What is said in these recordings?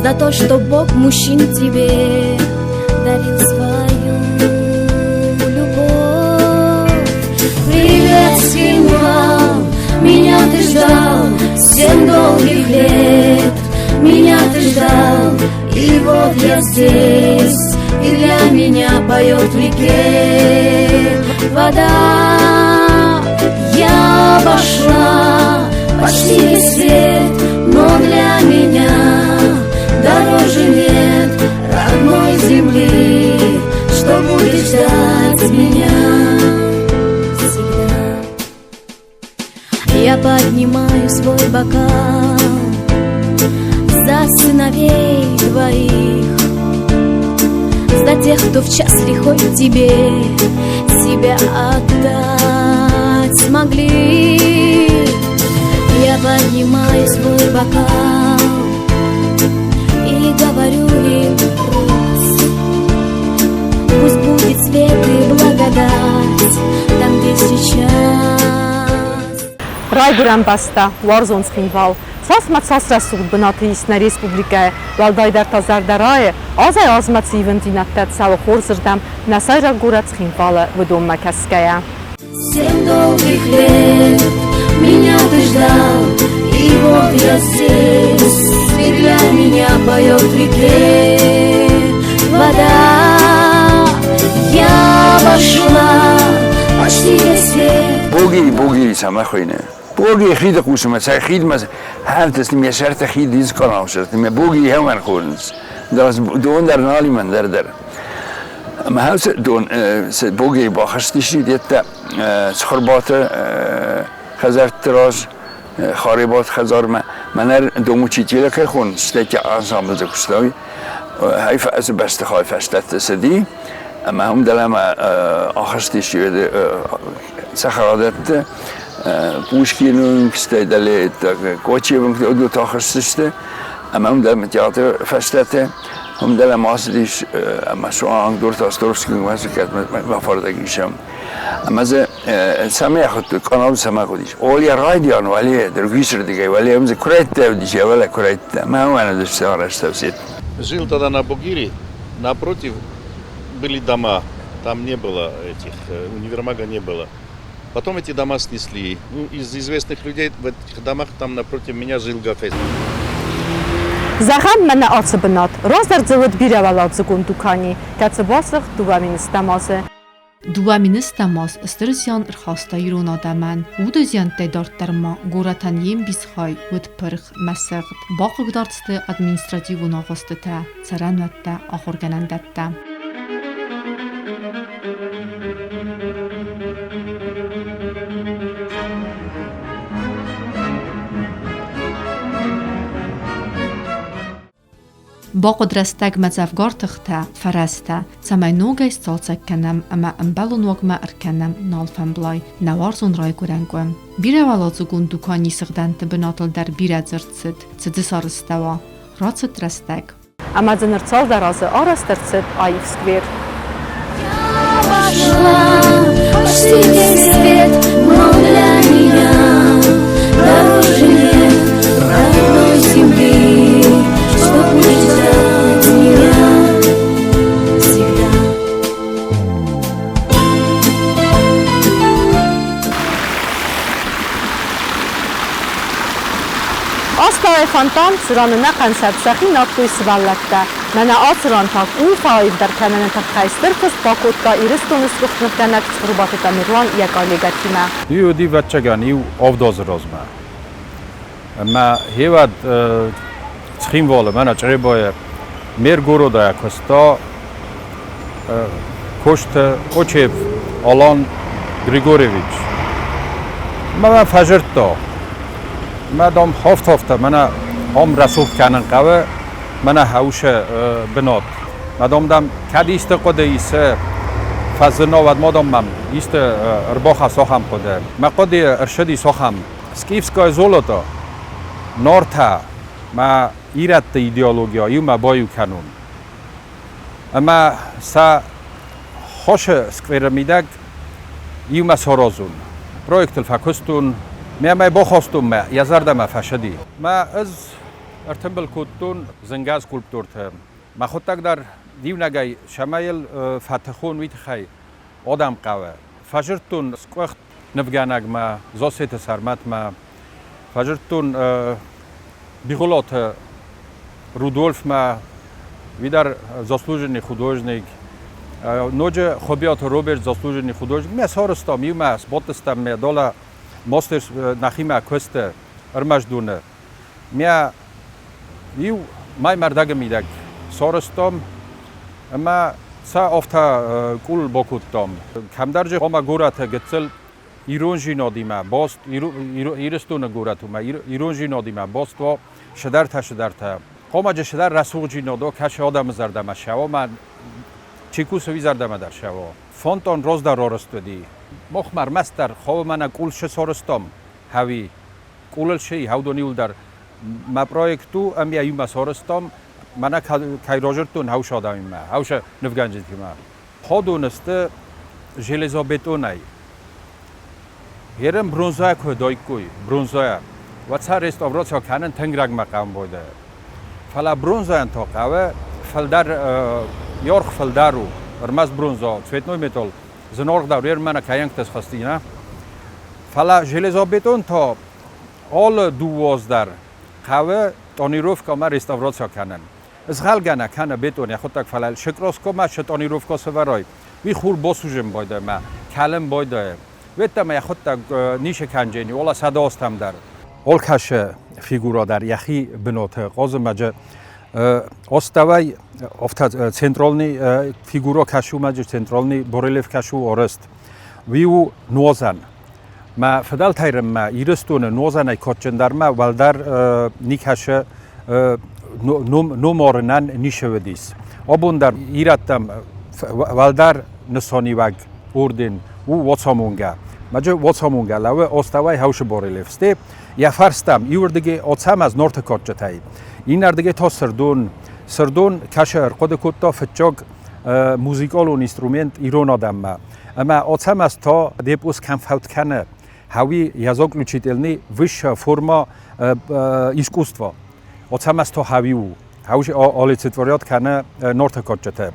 За то, что Бог мужчин тебе дарил свою любовь. Привет, Цхинвал, меня ты ждал 7 долгих лет. Меня ты ждал, и вот я здесь, и для меня поет в реке вода. Я обошла почти весь свет, но для меня дороже нет родной земли, что будет ждать меня всегда. Я поднимаю свой бокал за сыновей твоих, за тех, кто в час лихой тебе себя отдать смогли. Я поднимаю свой бокал и говорю им: Русь, пусть будет свет и благодать там, где сейчас. Райгуырӕн бӕстӕ, уарзон Цхинвал. Цас ӕмӕ цас рӕсугъд бынаты ис нӕ республикӕйы, уӕлдайдӕр та зӕрдӕрайы, азӕй-азмӕ цы ивындзинӕдтӕ цӕуы хорзырдӕм нӕ сӕйраг горӕт Цхинвалы, уыдонмӕ кӕсгӕйӕ. 7 долгих лет меня ты ждал, и вот я здесь, и для меня поет в реке вода. Я вошла почти весь свет. Богири Богири цӕмӕ хуыйны? Богийы хиды хъусынмӕ сӕ хидмӕ хӕртыс ме сӕрты хид искъанаусырт ме Богийы хӕмӕн хонынц. Дон дӕр нал и мӕн дӕр дӕр. Ӕмӕ дон Богийы бахызтис деттӕ Цхуырбаты хӕдзӕртты раз, Харебат хӕдзармӕ. Мӕнӕ дом учителя кӕй хонынц, стӕй ансамблы куыстой. Цы бӕстыхай фӕстӕтты цыди, ӕмӕ уым дӕлӕмӕ ахызтис цӕхӕрадӕтты Пушкины стӕй дӕле Кочевы уыдот ахызтысты, ӕмӕ уым дӕр театры фӕстӕты, уым дӕлӕмӕ ацыдис ӕмӕ суанг Дурты Островскийы мӕ фардӕг исӕм. Ӕмӕ дзы цӕмӕй ахуыдтой, къанау цӕмӕ хъуыдис. Оля райдиан уӕле, дыргуисырдыгӕй уӕле, уым дзы куырӕйттӕ уыдис, йӕ уӕлӕ куырӕйттӕ. Мӕ уымӕн уыдысты арӕзт ӕфсет. Жил тогда на Бугире, напротив были дома, там не было этих, универмага не было. Потом эти дома снесли. Ну, из известных людей в этих домах там напротив меня жил Гафез. Зӕгъӕм, мӕнӕ ацы бынат. Раздӕр дзы уыд бирӕуӕладзыгон дукани, кӕцы басыгъд 2010 азы. 2010 аз стыр зиан ӕрхаста ирон адӕмӕн. Уды зиӕнттӕй дарддӕр ма горӕтӕн йе мбисхай уыд пырх, мӕсыгъд, бахъыгдард сты административон агъуыстытӕ, цӕрӕнуӕттӕ, ахуыргӕнӕндӕттӕ. Бахъуыд рӕстӕгмӕ дзӕвгар тыхтӕ, фӕрӕзтӕ, цӕмӕй ногӕй сцалцӕг кӕнӕм ӕмӕ ӕмбӕлон уагмӕ ӕркӕнӕм нал фӕмблай, нӕ уарзон райгуырӕн къуым. Бирӕуӕладзыгон дукани сыгъдӕнты бынатыл дӕр бирӕ дзырд цыд, цы дзы сарӕзтӕуа. Рацыд рӕстӕг. Ӕмӕ дзы ныр цалдӕр азы арӕзт ӕрцыд аив сквер. Пошла почти весь свет, но для меня дороже нет родной земли, что будет ждать меня всегда. Астӕуӕй фонтан, цыран ӕнӕхъӕн сӕрд сӕхи надтой сывӕллӕттӕ. Мӕнӕ ацы ран та къултӕ аивдӕр кӕныны тыххӕй стыр куыст бакодта Ирыстоны сгуыхт нывгӕнӕг Цхуырбаты Тамерлан йӕ коллегӕтимӕ. Уый уыди, ӕвӕццӕгӕн, иу 7 азы размӕ. Ӕмӕ гъеуӕд Цхинвалы, мӕнӕ Чъребайы мэр города куыста Косты Кочев Алан Григорьевич. Ӕмӕ мӕ фӕзырдта. Мӕ, дам, хафт-хафта, мӕнӕ ам рӕсугъд кӕнын хъӕуы, мӕнӕ хӕусы бынат. Мӕ, дам, дӕм кӕд исты хъуыды исы фӕзына, уӕд ма, дам, мӕм исты ӕрбахӕсс ахӕм хъуыды. Мӕ хъуыды ӕрцыдис ахӕм. Скифское золото, Нартӕ мӕ ирӕтты идеологийӕ иумӕ баиу кӕнун. Ӕмӕ сӕ хосы скверы мидӕг иумӕ саразун. Проектыл фӕкуыстон, мемӕ бахастон мӕ, йӕ зӕрдӕмӕ фӕцыди. Мӕ ӕз Ӕртымбыл кодтон зынгӕ скульптортӕ. Мӕхуыдтӕг дӕр иунӕгӕй цӕмӕй фӕтӕхон, уый тыххӕй адӕм хъӕуы. Фӕзырдтон скъуыхт нывгӕнӕгмӕ, Зассеты Сӕрмӕтмӕ, фӕзырдтон Бигъуылаты Рудольфмӕ, уый дӕр заслуженный художник. Ноджы Хобиаты Роберт заслуженный художник. Мӕ сарӕзтам иумӕ, сбадтыстӕм мӕ далӕ мастер нӕхимӕ куысты ӕрмӕстдоны. Мӕ иу мӕй мӕрдӕгы мидӕг сарӕзтам ӕмӕ сӕ афтӕ къул бакодтам. Кӕмдӕр же ома горӕты гыццыл иронзинадимӕ баст, Ирыстоны горӕтимӕ иронзинадимӕ баст уа цыдӕртӕ-цыдӕртӕ. Хъуамӕ цыдӕр рӕсугъдзинад уа, кӕцы адӕмы зӕрдӕмӕ цӕуа ӕмӕ чи кусы, уый зӕрдӕмӕ дӕр цӕуа. Фонтан раздӕр арӕзт уыди. Махмӕ ӕрмӕстдӕр хъӕуы мӕнӕ къул сарӕзтам, хӕуи. Къулыл си, хӕудон иуылдӕр. Мӕ проект у, ӕмӕ иумӕ сарӕзтам, мӕнӕ кӕй разырдтон хӕусы адӕмимӕ, хӕусы нывгӕнджытимӕ. Ходон сты железобетонӕй. Ерын бронзӕйӕ куы уыдаиккой, бронзӕйӕ, уӕд сӕ реставраци кӕнын тынг рӕгмӕ хъӕуын байдайы. Фӕлӕ бронзӕйӕн та хъӕуы фылдӕр, йорх фылдӕр у, ӕрмӕст бронза, цветной металл зынаргъдӕр ермӕ кӕйӕнгтӕ схӕсти, нӕ? Фӕлӕ железобетон та алы дыууӕ дӕр хъӕуы тонировкӕ ӕмӕ реставраци кӕнын. Згъӕлгӕ нӕ кӕны бетон йӕхуыдтӕг, фӕлӕ шыкроскомӕ цы тонировкӕ сӕвӕрой, уый хур басузын байдайы мӕ кӕлын байдайы. Уеддӕмӕ йӕхуыдтӕг ницы кӕнджени, ола 100 азтӕм дӕр. Алкӕцы фигура дӕр йӕхи бынаты Хъазымӕджы астӕуӕй афтӕ центральный фигура кӕсумӕджы центральный барельеф кӕсу арӕзт. Уый у нуазӕн. Мӕ фыдӕлтӕй рынмӕ Ирыстоны нуазӕнӕй кадджындӕрмӕ уӕлдӕр никӕсы номарынӕн ницы уыдис. Абон дӕр ирӕттӕм уӕлдӕр нысаниуӕг орден у Уацамонгӕ. Маджы Уацамонгӕ лӕууы астӕуӕй хӕусы барельеф. Сте йӕ фӕрстӕм иуырдыгӕй Ацӕмӕз Нарты кадджытӕй, иннӕрдыгӕй та Сырдон. Сырдон кӕсы ӕрхъуыды кодта фыццаг музыкалон инструмент ирон адӕммӕ. Ӕмӕ Ацӕмӕз та депос кӕм фӕуд кӕны, хӕуи язык высшая форма искусства. Ацӕмӕз та хӕуи у. Хӕуи олицетворяет кӕны Нарты кадджытӕ.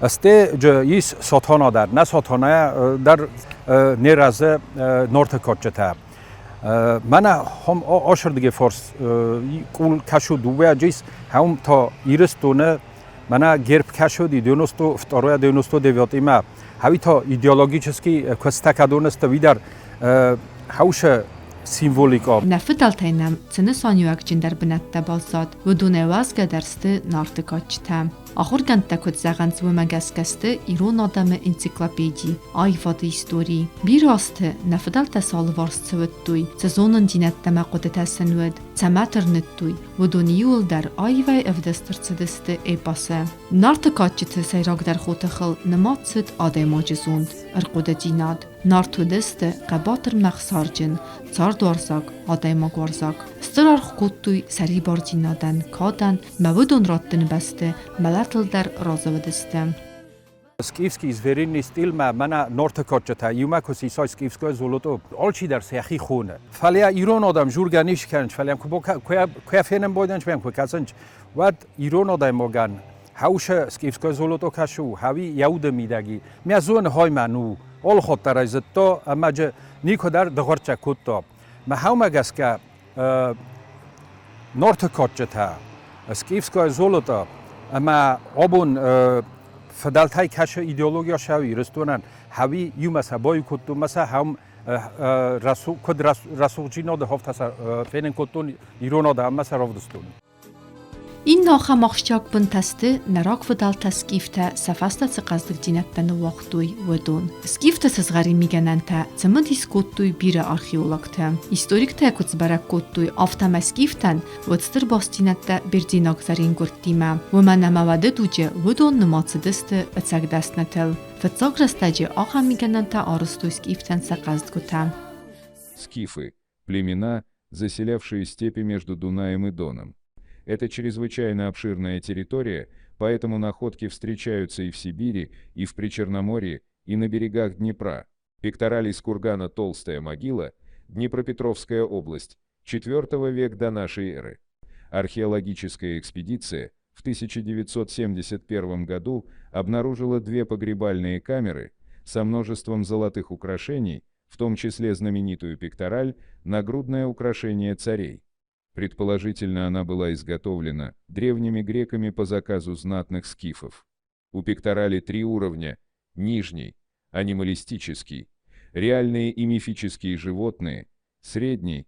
Сте ис Сатана дӕр. Нӕ Сатана дӕр не разы Нарты кадджытӕ. Мӕнӕ хом ошырдыге форс къул кӕсу дыууӕ джис, хӕум та Ирыстоны мӕнӕ герб кӕсуди 92 99-имӕ. Хӕуи та идеологический куыстакадонысты уый дӕр хӕусы символикӕ. Нӕ фыдӕлтӕй нӕм цы нысаниуӕгджындӕр бынӕттӕ баззад, уыдонӕй уӕзгӕдӕр сты Нарты кадджытӕ. Ахуыргӕндтӕ куыд зӕгъынц, уымӕ гӕсгӕ сты ирон адӕмы энциклопеди, аивады истори. Бирӕ азты нӕ фыдӕлтӕ цы алыварс цы уыдтой, цы зонындзинӕдтӕ ӕмӕ хъуыдытӕ сын уыд, цӕмӕ тырныдтой, уыдон иуылдӕр аивӕй ӕвдыст ӕрцыдысты эпосы. Нарты кадджыты сӕйрагдӕр хотыхыл нымад цыд адӕймаджы зонд, ӕрхъуыдыдзинад. Нарт уыдысты хъӕбатыр мӕхсарджын, цардуарзаг, адӕймагуарзаг. Стыр аргъ кодтой сӕрибардзинадӕн, кадӕн мӕ уыдон раттыны бӕсты мӕлӕтыл дӕр разы уыдысты. Скифский звериный стилмӕ мӕнӕ Нарты кадджытӕ иумӕ куы сисай скифское золото, алчидӕр сӕхи хоны. Фӕлӕ ирон адӕм жургӕ не скӕнынц, фӕлӕ куы фенын байдайынц, куы кӕсынц, уӕд ирон адӕймагӕн хӕусы скифское золото кӕсы у, хӕуи йӕ уды мидӕги. Мӕ зоны хоймӕн у, алыхатт дӕр ӕй зыдта ӕмӕ джы никуы дӕр дыгъуырццӕг кодта. Мӕ хӕумӕ гӕсгӕ Нарты кадджытӕ, скифское золото ӕмӕ абон фыдӕлтӕй кӕсы идеология сӕу Ирыстонӕн, хӕуи иумӕ сӕ баиу кодтон мӕ сӕ хӕум куыд рӕсугъддзинады афтӕ сӕ фенын кодтон ирон адӕммӕ сӕ равдыстон. Иннӕ ахӕм ахсджиаг бынтӕ сты, нӕ рагфыдӕлтӕ скифтӕ сӕ фӕстӕ цы хъӕздыгдзинӕдтӕ ныууагътой, уыдон. Скифты сызгъӕрин мигӕнӕнтӕ цымыдис кодтой бирӕ археологтӕ. Историктӕ куыд сбӕрӕг кодтой, афтӕмӕй скифтӕн уыд стыр бастдзинӕдтӕ бердзенаг зӕрингуырдтимӕ, уымӕн ӕмӕ уӕды дуджы уыдон нымад цыдысты ӕцӕг дӕснытыл. Фыццаг рӕстӕджы ахӕм мигӕнӕнтӕ арӕзтой скифтӕн сӕ хъӕздгуытӕ. Скифы – племена, заселявшие степи между Дунаем и Доном. Это чрезвычайно обширная территория, поэтому находки встречаются и в Сибири, и в Причерноморье, и на берегах Днепра. Пектораль из кургана «Толстая могила», Днепропетровская область, IV век до нашей эры. Археологическая экспедиция в 1971 году обнаружила две погребальные камеры со множеством золотых украшений, в том числе знаменитую пектораль, нагрудное украшение царей. Предположительно, она была изготовлена древними греками по заказу знатных скифов. У пекторали три уровня – нижний, анималистический, реальные и мифические животные, средний,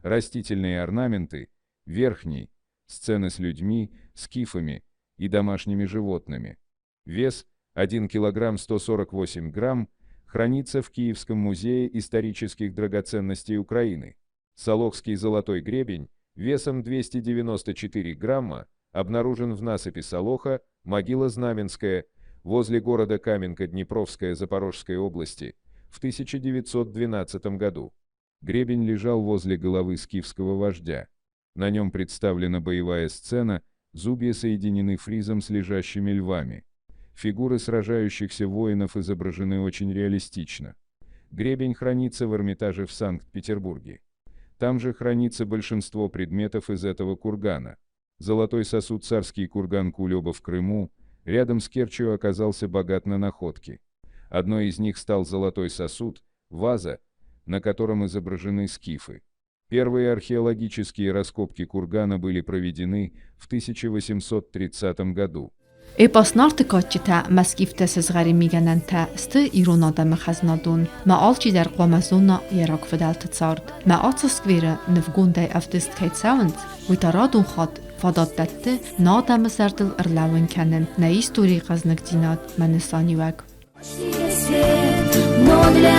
растительные орнаменты, верхний, сцены с людьми, скифами и домашними животными. Вес – 1 килограмм 148 грамм, хранится в Киевском музее исторических драгоценностей Украины. Солохский золотой гребень весом 294 грамма обнаружен в насыпи Солоха, могила Знаменская, возле города Каменка Днепровская Запорожской области в 1912 году. Гребень лежал возле головы скифского вождя. На нем представлена боевая сцена, зубья соединены фризом с лежащими львами. Фигуры сражающихся воинов изображены очень реалистично. Гребень хранится в Эрмитаже в Санкт-Петербурге. Там же хранится большинство предметов из этого кургана. Золотой сосуд царский курган Кулеба в Крыму, рядом с Керчью оказался богат на находки. Одной из них стал золотой сосуд, ваза, на котором изображены скифы. Первые археологические раскопки кургана были проведены в 1830 году. Эпос Нарты кадджытӕ мӕ скифты сызгъӕрин мигӕнӕнтӕ сты ирон адӕмы хӕзнадон, мӕ алчидӕр хъуамӕ зона йӕ рагфыдӕлты цард. Мӕ ацы скверы нывгондӕй ӕвдыст кӕй цӕуынц, уый та радон хатт фадат дӕтты нӕ адӕмы зӕрдыл ӕрлӕууын кӕнын нӕ историйы хъӕзныгдзинад мӕ нысаниуӕг. Но для